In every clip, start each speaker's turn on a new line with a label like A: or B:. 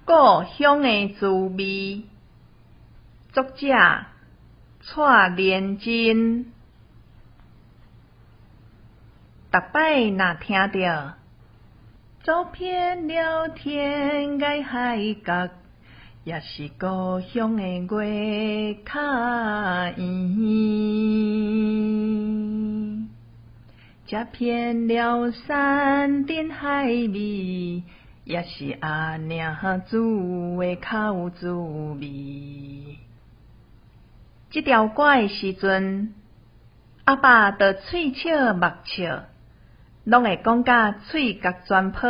A: 故鄉的滋味，作者蔡連真。逐擺若聽著，走遍了天涯海角，也是故鄉的月較圓。食遍了山珍海味，也是阿娘煮的較有滋味。這條歌的時陣，阿爸就喙笑目笑，攏會講甲喙角全泡。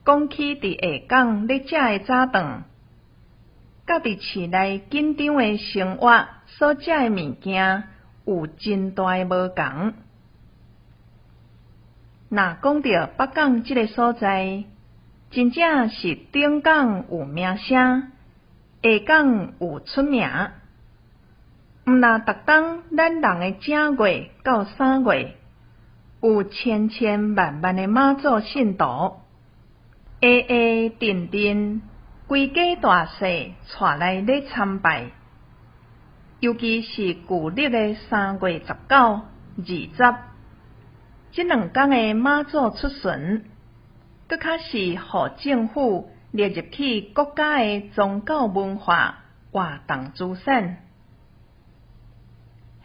A: 講起佇下港咧食的早頓，佮佇市內緊張的生活所食的物件，有真大的無仝。若講著北港這个所在，真正是頂港有名聲，下港有出名。毋若逐冬咱人的正月到三月，有千千萬萬的媽祖信徒，下下陣陣，規家大細帶來咧參拜。尤其是舊曆的3月19、20，這兩工的媽祖出巡，閣較是予政府列入去國家的宗教文化活動資產。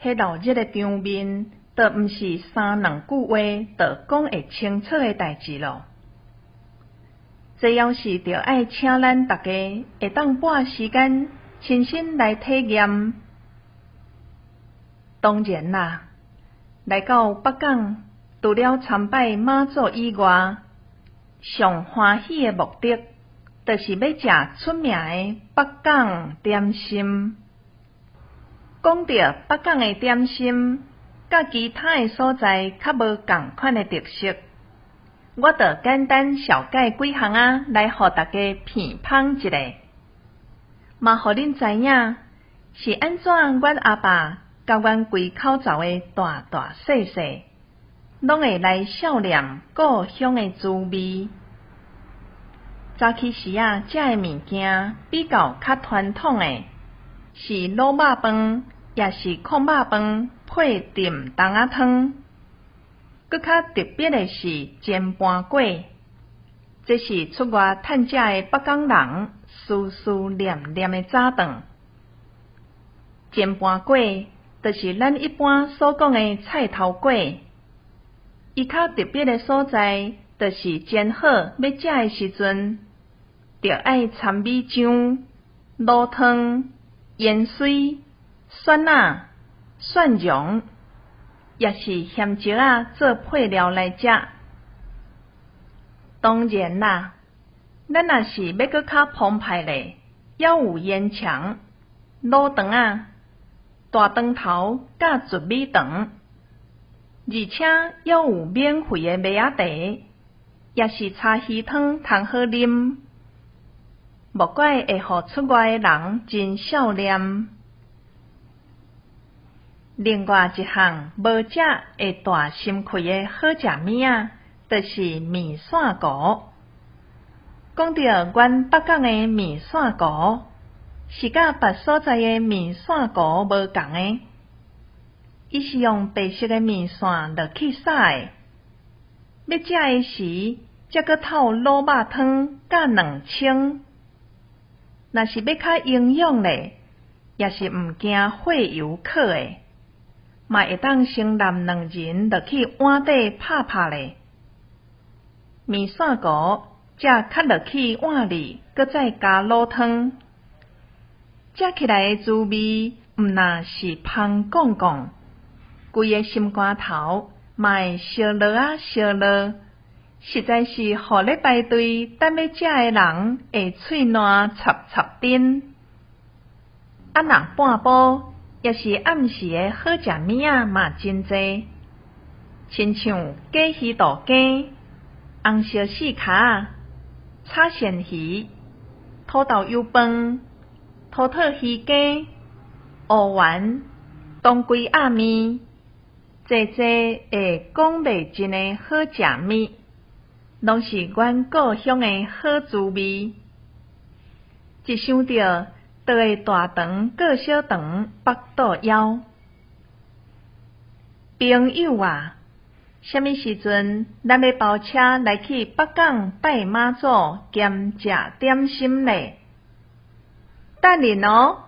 A: 彼鬧熱的場面，就毋是三兩句話就講會清楚的代誌囉。這猶是著愛請咱逐家會當撥時間親身來體驗。當然啦，來到北港，除了參拜媽祖以外，上歡喜的目的，就是欲食出名的北港點心。講著北港的點心，佮其他的所在較無仝款的特色，我就簡單紹介幾項仔來予大家品芳一下，嘛予恁知影是按怎阮阿爸佮阮規口灶的大大細細，攏會來數念故鄉的滋味。早起時仔食的物件比較較傳統的，是滷肉飯，抑是炕肉飯配甜豆仔湯。閣較特別的是煎盤粿，這是出外趁食的北港人思思念念的早頓。煎盤粿就是咱一般所講的菜頭粿，伊較特別的所在，就是煎好欲食的時陣，著愛摻米漿、滷湯、芫荽、蒜仔、蒜蓉，抑是鹹椒仔做配料來食。當然啦，咱若是欲閣較澎湃咧，猶有煙腸、滷腸仔、大腸頭佮糯米腸，而且猶有免費的麥仔茶，抑是柴魚湯通好啉，莫怪會予出外的人真數念。另外一項無食會大心虧的好食物仔，就是麵線糊。講著阮北港的麵線糊，是佮別所在的麵線糊無仝的，伊是用白色的麵線落去炒的，欲食的時，才閣透滷肉湯佮卵清。若是欲較營養咧，抑是毋驚火油烤的，嘛會當先淋卵仁落去碗底拍拍咧。麵線糊才較落去碗裡，閣再加滷湯。食起來的滋味，毋若是芳絳絳，規个心肝頭嘛會燒熱啊燒熱，實在是予咧排隊等欲食的人會喙瀾插插甜。啊，若半晡抑是暗時的好食物仔嘛真濟，親像雞魚肚羹、紅燒四跤、炒鱔魚、土豆油飯、土托魚羹、烏丸、當歸鴨麵，濟濟會講袂盡的好食物，攏是阮故鄉的好滋味。一想著，就會大腸閣小腸，腹肚枵。朋友啊，啥物時陣咱欲包車來去北港拜媽祖兼食點心咧？等陣哦。